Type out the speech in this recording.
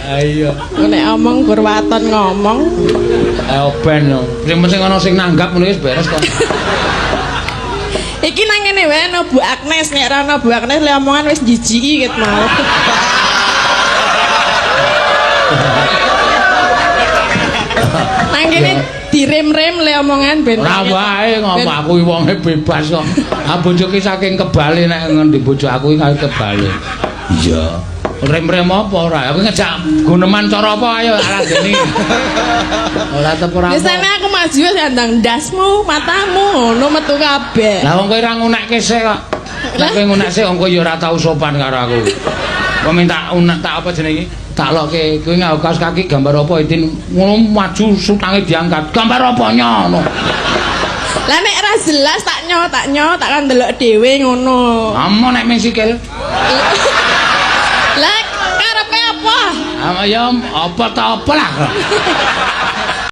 Ayo. Nek omong gur waton ngomong. Ayo ben yo. Sing penting ana sing nanggap ngono wis beres kok. Iki nang ngene wae ana Bu Agnes, nek ora ana Bu Agnes le omongan wis jijiki ket mau. Nang kene direm-rem le omongan ben. Ora wae ngomong aku iki wonge bebas kok. Ah bojoke saking kebale nek ngendi bojo aku iki kaya kebale. Iya. Rem-rem apa ora? Aku ngejak guneman cara apa ayo aladeni. Ora tetep ora. Biasane aku maju wis ndang ndasmu, matamu ngono metu kabeh. Lah wong kowe ora ngunekke sik kok. Nek kowe ngunek sik wong kowe ya ora tau sopan karo aku. Kowe minta unek tak apa jenenge iki? Tak loke kowe nganggo kaos kaki gambar apa Itin ngono maju sutange diangkat. Gambar apa nyono? Lah nek ora jelas tak nyo tak nyo tak kan ndelok dhewe ngono. Amo nek ming sikil. Lah karepe apa? Ah ya apa ta apa lah.